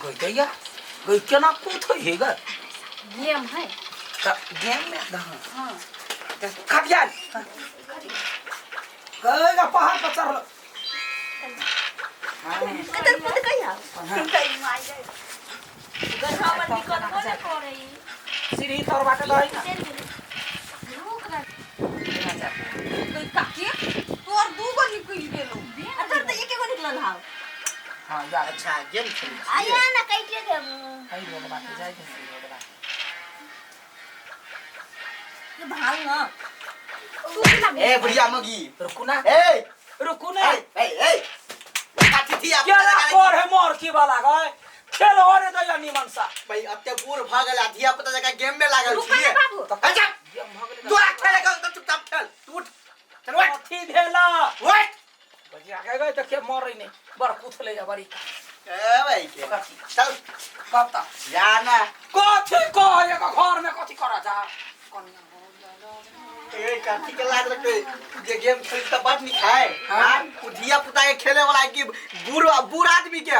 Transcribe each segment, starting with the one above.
गई दैया गई केना कूद होइ हे गे गेम है तऽ गेम में दहाँ हाँ खटिया गई गा पहाड़ पर चढ़ल कतर कूद कहिया गधा पर निकल कोने करे सीढ़ी तर बाटे दही ना चल गेली रुक ना गई काकी तोर दू गो निकल गेलो आ तोर तऽ एके गो निकलल हाव हाँ यार अच्छा गेम खेलै छियै आया ना काटिए देबो हई रोड बाटे जाय दे रोड बाटे ये भाग ना तू केना ए बुढ़िया मगी रुकू ना ए रुकू ना ए ए ए काठी थी आप केना कर है मोर की वाला गए खेल होने दैया निमन सा भाई अते बूढ़ भ गेल आ धिया पुता जकाँ गेम में लागल रुक ना छियै बाबू अच्छा गेम भऽ गेलै तोरा खेले के तऽ चुपचाप खेल तू उठ चल उठ अथी भेला उठ बजिया के गए तऽ के मरै नहि बड़ कुथले जा बड़ी ए भाई के कथी चल कता जा ना कथी कह एक घर में कथी करा जा ए काठी के लाज रखे जे गेम खेली तऽ बड नीक है हां उ धिया पुता के खेले वाला कि बूढ़ बूढ़ आदमी के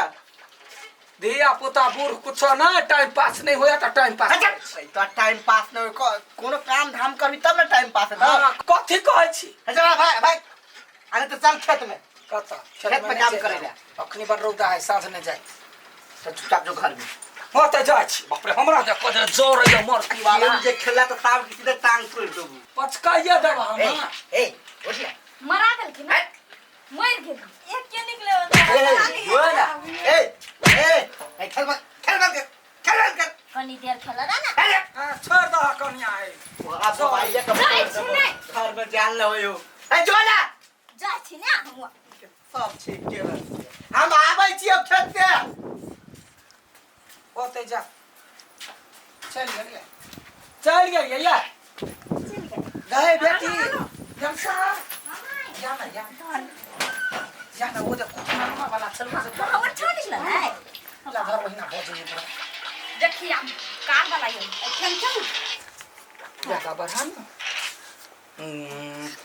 धिया पुता बूढ़ कुछो ना टाइम पास नहीं होया तऽ टाइम पास अच्छा तो टाइम पास न कोनो काम धाम करबी तब ना टाइम पास हेतौ हाँ, कथी कहै छी अच्छा भाई भाई अरे तो चल खेत में कतऽ खेत में काम करै लए। अखनी बड़ रौदा है साँझ नहि जाय तो चुपचाप जो घर में हाँ तऽ जाइ छी बाप रे हमरा देखो जे जोर है मरती वाला गेम जे खेलला तो ताव के सीधे टांग तोड़ देबू पचकाइए देब हम ए हाँ। ए उठ ना मरा गेलखिन ना मरि गेल एक के निकले ए जो ना ए ए ए खेल बंद खेल बंद कर खेल बंद कर कनी देर खेला ना अरे हाँ, छोड़ दह कनिया है आप भाई ये जाइ छी नहि घर में जान ले हो ए जो ना जाइ छी ना हम सब ठीक के रहल छियै। हम आबै छी अब खेत से ओते जा चल गेलियै चल गेलियै या चल गेल गए बेटी जमसा जा ना जा जा ना वो जो कुटुम्बा वाला छल ना से हमर छो निकलल है ला घर वही ना हो जाइए पूरा देखिए हम कार वाला ये खेल खेल ज्यादा बढ़ा ना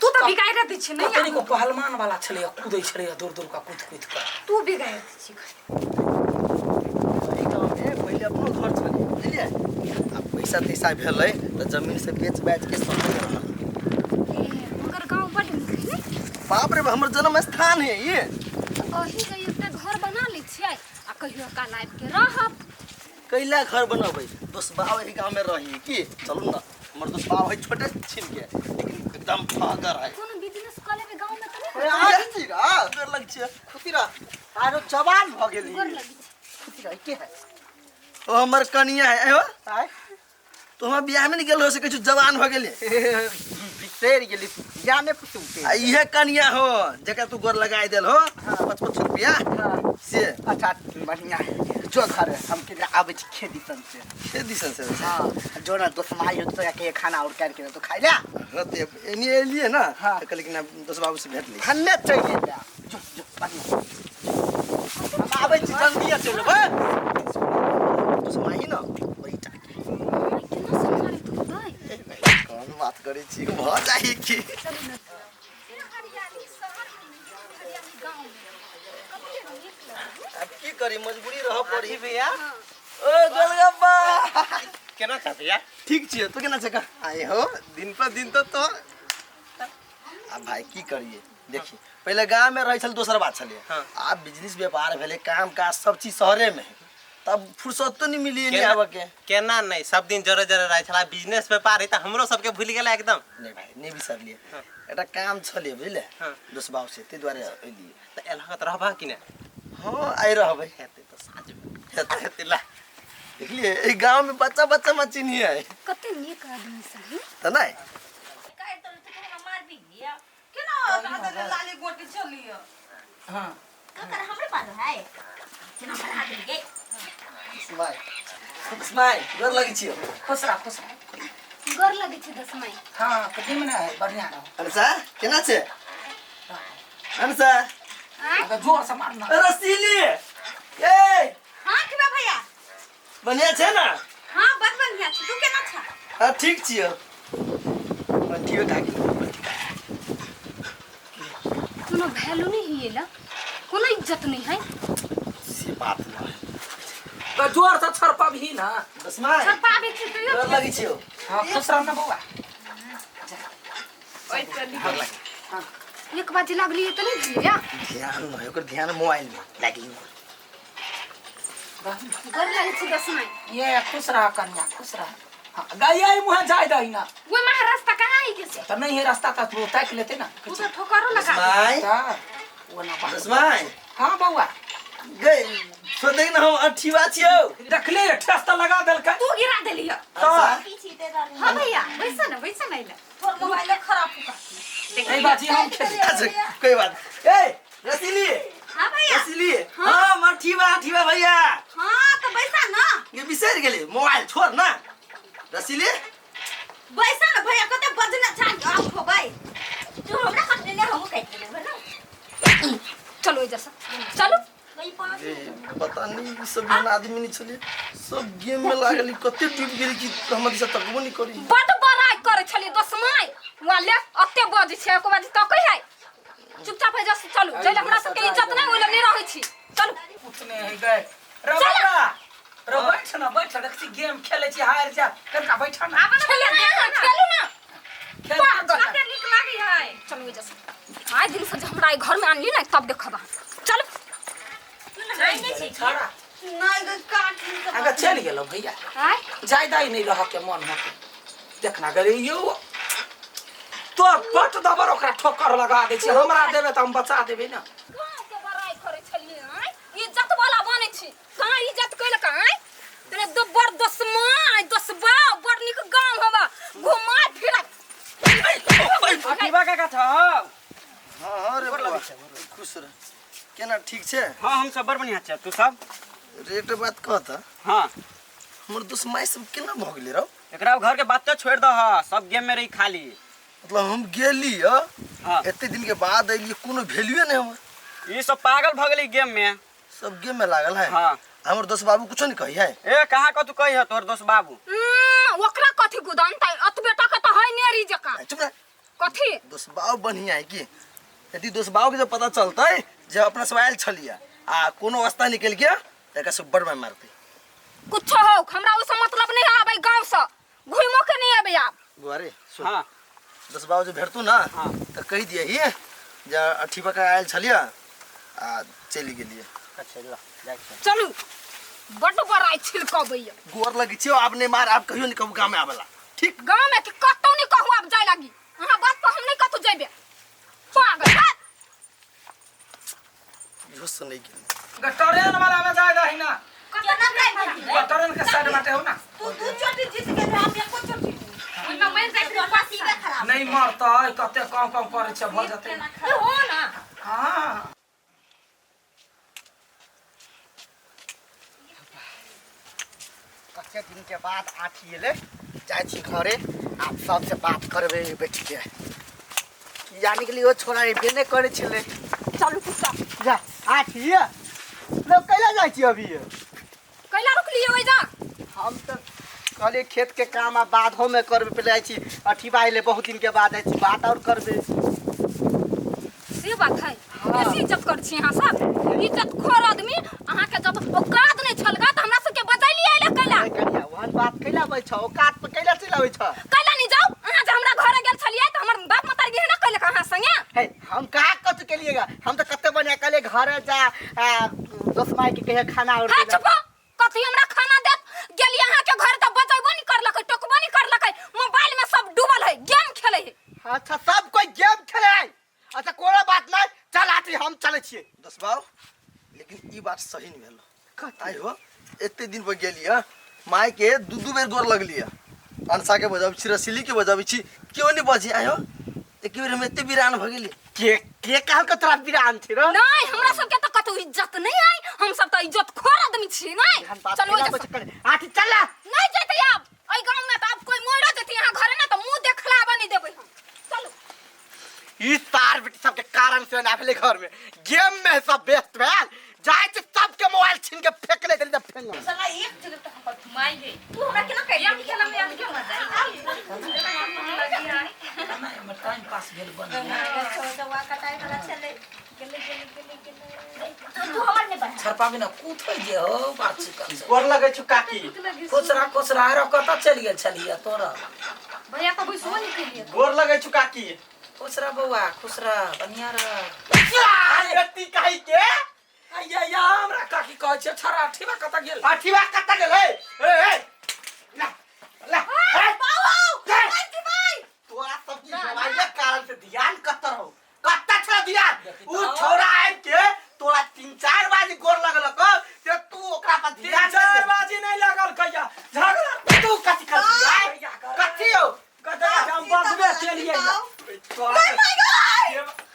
तू तऽ बिगाड़ि दै छी नहि कतनी को पहलवान वाला छलै कूदै छलै दूर दूर का कूद कूद कऽ तू बिगाड़ि दै छी एहि गाँवमे पहिले अपनो घर छलै बुझलियै आ पैसा तैसा भेलै तऽ जमीन से बेच बाच के सब रहल मगर गाँव बड नीक है ने बाप रे हमर जन्म स्थान है ये अही के एकटा घर बना लै छियै आ कहियो काल आबि के रहब कैला घर बनबै दोसबाव एहि गाँवमे रही की चलू ना हमर दोसबाव है छोटे छिन के लेकिन एकदम फहगर है कोनो बिजनेस कऽ लेबै गाँव में तऽ अरे आ छी रा गोर लग छियै खुशी रह आरो जवान भऽ गेली गोर लगै छै खुशी रह के है ओ हमर कनिया है एहो आय तो हमरा बियाह में नहीं गेल हो से किछु जवान हो गेले बिसरि गेली जाने पुछू आ इहे कनिया हो जेकरा तू गोर लगाई देल हो 55 रुपया से अच्छा बढ़िया है जो घर हम के आबै छी खेती सन से से दिसन से हाँ जो ना दोस्त माई हो तो के खाना और कर के तो खाइ ले हाँ तो एनी एलिए ना हाँ। तो कहलिए कि ना दोस्त बाबू से भेट ली हन्ने चलि गेल जो जो बढ़िया हम आबै छी जल्दी चलि एबै दोस्त माही ना बड़ी टाकी केना सम्हारैत होतै कोन बात करै छी भऽ जाइ की चलू ने हरियाली शहर में हरियाली गाँव में कते नीक लगै अब की करी मजबूरी रह पड़ी भैया ओ गोलगप्पा केना छ भैया ठीक छियै तू केना छै आइ हो दिन पर दिन तो तो आ भाई की करिए देखी पहिले गाँव में रहै छल दोसर बात छलै हाँ। आब बिजनेस व्यापार भेलै काम काज सब चीज शहरे में है तब फुर्सत तो नहीं मिली नहीं केना- आबऽ के केना नहि सब दिन जरे जरे रहै छला बिजनेस व्यापार है तऽ हमरो सबके भूलि गेला एकदम नहीं भाई नहीं बिसरलियै एकटा काम छलै बुझले हाँ। दोस्त बाबू से ताहि दुआरे एलियै तऽ एलहक तऽ रहबह कि नहि हाँ आइ रहबै हेतै तऽ साँझमे हेतै। हेतै ला देखलियै एहि गाँव में बच्चा बच्चा में चिन्हियै कते नीक आदमी सब है तऽ नहि काटि देलहुँ तऽ हमरा मारबी लिअ केना दादा लाली गोटी चलियो हाँ ककर हमरे पास है केना बढ़ा देलियै माय माय गोर लगै छियौ खुश रह खुश रह गोर लगै छै दसमाई हाँ कथी में है बढ़िया रहो अनसा केना छै अनसा अगर जोर से मारना रसीली ए हाँ की बा भैया बढ़िया छै ना हाँ बड़ बढ़िया छै तू केना छ हाँ ठीक छियौ बंटियो काकी कोनो वैल्यू नहीं है ला कोनो इज्जत नहीं है से बात ना तो जोर से छरपबही ना। दसमाय छरपाबै छी तैयो डर लगै छियौ। हाँ खुश रह ना बौआ। एक बाजी लागली तऽ नहि भेलै। ध्यान नहीं, ओकर ध्यान मोबाइल में लागि। गोर लागै छी दसमाय। ये खुश रह कन्या, खुश रह। हाँ, गैया मुँह जाय दही ना। ओहि में रास्ता कहाँ है के से? तो नहीं है रास्ता तो तू ताक लेते ना। तू तो ठोकरो लगा। दसमाय वो ना बात। दसमाय हाँ बौआ गई सोचै ना हम अठीवा छियौ। देखले रास्ता लगा देलकै। तू गिरा देली। हाँ भैया बैसा ना, बैसा ना इला। तोर मोबाइल खराब हो नहीं बाजी हम खेल। अच्छा कोई बात। ए रसीली। हाँ भैया। रसीली। हाँ हम अठीवा अठीवा भैया। हाँ तो बैसा ना। ये बिसर गेली मोबाइल छोड़ ना। रसीली बैसा ना भैया, कते बजना छान आउ खोबै। तू हमरा काट लेने, हमहु काट लेबै ना। चलो इधर से चलो। पता नहीं ई सब जन आदमी नहीं छले, सब गेम में लागल, कते डूब गेली कि हमर दिशा तकबो नहीं करी। बड बड़ाई करे छली दसमाय वाले अते बज छै एको बाजी तकै है। चुपचाप है जस चलू, जइले हमरा सबके इज्जत नहीं ओइले नहीं रहै छी। चलू। उतने है गए रबा रो बैठ ना, बैठ देख छी गेम खेले छी हार जा कनका बैठ ना। आब खेले खेलू ना। खेल कते नीक लागै है। चलू इधर से। आइ दिन से हमरा घर में आनली ना तब देखब। चलू। छोड़ा नहीं गई काट अगर चल गेलो भैया। आय जाय दाई नहीं रह के मन होते देखना गरे यो तो पट दबर ओकरा ठोकर लगा दे छी। हमरा देबे त हम बचा देबे ना। गांव के बड़ाई करे छलिए आय इज्जत वाला बने छी। कहाँ इज्जत कइल कहाँ तने दो बड़ दसमा दसबा बड़ नीक गांव हवा घुमा फिरा। अठीवा काका छ। हां हां रे बौआ खुश रह। केना ठीक छे? हाँ हम सब बड़ बढ़िया छे। तू सब रेट बात कहता। हाँ हमर दुश्मन सब केना भ गेलै रौ? एकरा घर के बात तो छोड़ दह, सब गेम में रही खाली। मतलब हम गेली हाँ एते दिन के बाद अइली, कोनो वैल्यूए नहीं हमर। ई सब पागल भ गेलै गेम में, सब गेम में लागल है। हाँ हमर दोस्त बाबू कुछो नहीं कही है। ए कहाँ कतू कही है तोर दोस्त बाबू? ओकरा कथी गुदान त अतबे टका त है नेरी जका। चुप रह। कथी दोस्त बाबू बढ़िया है कि यदि दोस्त बाबू के जब पता चलता है जब अपना सब आयल छलिया आ कोनो रास्ता निकल गया त एकरा सब बड़ मारते। कुछ हो हमरा ओसे मतलब नहीं आबै गांव से, घुमो के नहीं आबै आब। बुआरे सुन। हां दस बाबू जो भेटतू ना। हां त कहि दिया ही जे अठीबा का आयल छलिया आ चलि गेलिए। अच्छा ल जाइ छी। चलू बड बड़ाई छिलकबैया। गोर लगै छियौ आब नहीं मार, आब कहियो नहीं कहू गांव में आबला। ठीक गांव में के कतौ नहीं कहू आब जाय लागी। अहाँ बात पर हम नहीं कतौ जइबे। पागल इहो से नहीं गेल। ट्रेन वाला में जाय दही ना। केना जाय? ट्रेन के साइड बाटे हो ना। तू दू चोटी जीत गेल, हम एको चोटी ओइ में मर जाय तोर नसीबे खराब। नहीं मरतै कते कम कम करै छै भ जतै। ए हो ना। हां कते दिन के बाद आठी एले, जाइ छी घरे आप सबसे बात करबे बैठ के। यानी कि ओ छोरा एबे नहीं करे छले। चलू कुत्ता जा आठी लोग कैला जाइ छी अभी? कैला रुकलिए ओइ जा? हम तो कहलिए खेत के काम आ बाधो में करबे पहले जाइ छी। अठीबा एले बहुत दिन के बाद जाइ छी, बात और करबे। से बात है। बेसी इज्जत कर छी अहाँ सब, इज्जत खोर आदमी। अहाँ के जब औकात नहीं छलगा त हमरा सबके बजैली आइले कैला? कनिया ओहन बात कैला आबै छ? औकात पर कैला चलि आबै छ? कैला नहीं जाऊ। अहाँ जे हमरा घरे गेल छलियै त हमर बाप मतारी गेहे ना कैलक अहाँ संगे? हे हम कहाँ कथु केलिएगा? हम तो कते बढ़िया कहलिए घरे जा दोस्त माई के कहिया खाना और हां चुप। कथी हमरा खाना देत? गेलियै अहाँ के घर त बजैबो नहीं करलकै, टोकबो नहीं करलकै, मोबाइल में सब डूबल है, गेम खेलै है। अच्छा सब कोई गेम खेले है। अच्छा कोनो बात नहीं, चल आठी हम चलै छियै। दस बाबू लेकिन ई बात सही नहीं भेल। आइ हो एते दिन पर गेलियै माय के दू दू बेर गोर लगलियै, अनसा के बजाबै छी, रसीली के बजाबै छी, केओ नहीं बजी। आइ हो एक बेर हम एते वीरान भ गेली। के के कहल के तोरा वीरान छी रो? नहीं हमरा सबके त कतौ इज्जत नहीं है, हम सब त इज्जत खोर आदमी छी। नहीं चलो आठी चल नहीं जैते आब एहि गांव में त आब कोई मोड़ा जैते यहाँ घरे ना त मुंह देखलाबा नहीं देबै हम। चलू ई सार बेटी सबके कारण से ना भेलै घर में गेम में सब व्यस्त भेल जाय छै सबके मोबाइल छीन के फेंक ले देली त फेंक साला एक जगह तक हम घुमाई गई तू हमरा केना कहि गेम खेला में याद क्यों मजा आई नहीं हमर टाइम पास भेल बन दवा कटाई वाला चले गेले गेले गेले गेले तू हमर ने बढ़ा छरपा बिना कूथै जे हो बात चिकन से। गोर लगै छु काकी। खुश रह खुश रह। आरो कतऽ चलि गेल छलियै तोरा? भैया तऽ बैसबो नहि केलियै। गोर लगै छु काकी। खुश रह बौआ, खुश रह, बढ़िया रह। अरे काहे के आइया या हमरा काकी कहै छै छड़ा अठीबा कतऽ गेल? अठीबा कतऽ गेल? हे ए ए ला ला हे तोरा सब की मोबाइल कारण से ध्यान कतऽ रहो? कतऽ छला ध्यान? उ छौड़ा आबि के तोरा 3-4 बाजी गोर लगलक से तू ओकरा पर ध्यान 3-4 बाजी नहीं लगल कहिया झगड़ा तू कथी कर कथी हो? कतऽ हम बजबे केलियै तोरा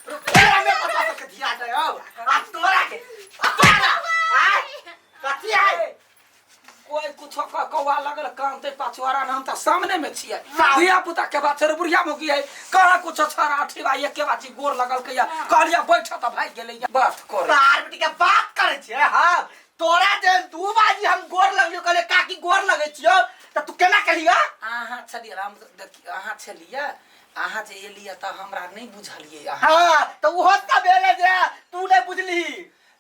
तोरा में पता के ध्यान रहे हो आ तोरा के तोरा आ कथी है? कोई कुछो कौआ लगल कानते पाछुआरा न, हम तऽ सामने में छियै। धिया पुता के बात छै, बुढ़िया मुगी है कहाँ कुछो छड़ा अठीबा एके बाजी गोर लगल कहिया कहलिया बैठ तऽ भागि गेलै बात करे बार बेटी के बात करे छियै। हां तोरा जे 2 बाजी हम गोर लगलियो कहले काकी गोर लगै छियो त तू केना केलियो? अहाँ छलियै हम देखियौ अहाँ छलियै अहाँ जे एलियै तऽ हमरा नहि बुझलियै। हां तऽ ओहो सब एलै जे तू नहि बुझली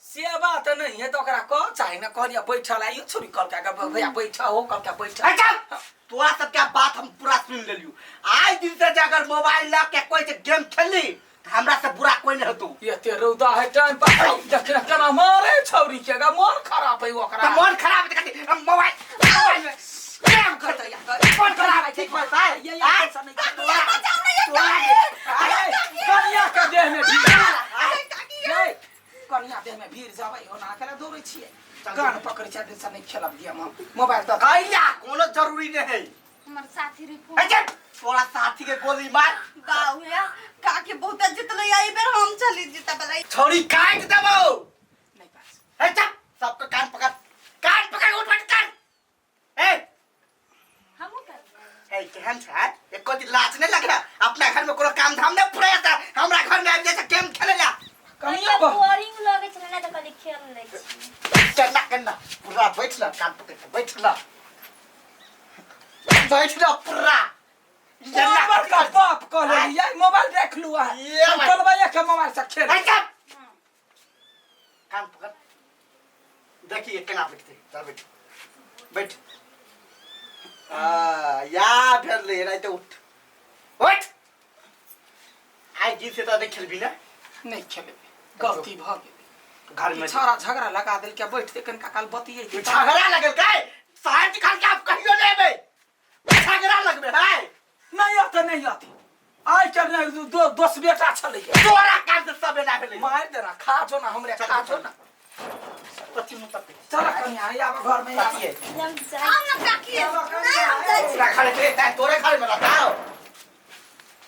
से बात नहीं है तो ओकरा कह चाहे ना कहलिया बैठल आइयो छोरी कहलका के भैया बैठ हो कहलका बैठ। अच्छा तोरा सब के बात हम पूरा सुन लेलियो। आज दिन से जे अगर मोबाइल ल के कोई से गेम खेली त हमरा से बुरा कोई नहीं होतो। एते रौदा है टाइम पर देख ना केना मारे छौरी के गा मन खराब है ओकरा। त मन खराब है त कथी हम मोबाइल मोबाइल में गेम खेलते मन खराब है ठीक बात है। ये यार ऐसा नहीं अरे कनिया के देह में भीड़ कनिया देह में भीड़ जाबै हो ना अकेला दौड़ै छियै कान पकड़ै छै से नहीं खेलब गेम हम मोबाइल तऽ कैला कोनो जरूरी नहीं है। हमर साथी रे फोन। अच्छा तोरा साथी के गोली मार। बाऊ या काकी बहुत जितलै एहि बेर हम चली जीतै बला। छौरी काट देबौ। नहीं पास। अच्छा सबके कान पकड़ कान पकड़ उठ बैठ कान। ए हमहूँ करबै। ए केहन छै एको दिन लाज नहीं लगे अपना घर में कोनो काम धाम नहीं पूरा जाता हमरा घर में आबि जाइ छै गेम खेले ला। कनिया बोरिंग लगै छै ना त कहली खेल लै छी। केना केना पूरा बैठ ना कान पकड़ के बैठ ना बैठ ना पूरा। बड़का बाप कहलियै मोबाइल रख लू अहाँ हम चलबै के मोबाइल से खेल। अच्छा कान पकड़ देखिए केना बैठते चल बैठ बैठ आ या भेल रे रात उठ उठ आई दिन से त नहीं खेलबी ना। नहीं खेलबे गलती भ गेल घर में छाड़ा झगड़ा लगा देल के बैठते कनका काल बतियै झगड़ा लगल काय साहब जी खान के आप कहियो नहीं एबै झगड़ा लगबे है नहीं आते नहीं आते आइ के नहीं दोस बेटा छलै तोरा कान से सब एना भेलै मारि देना खा जो ना हमरे खा जो ना कथी मतलब चल कनिया आब घर में आब हम ना काकी नहीं हम जाइ छी। तोरा घरे पे तोरे घर में।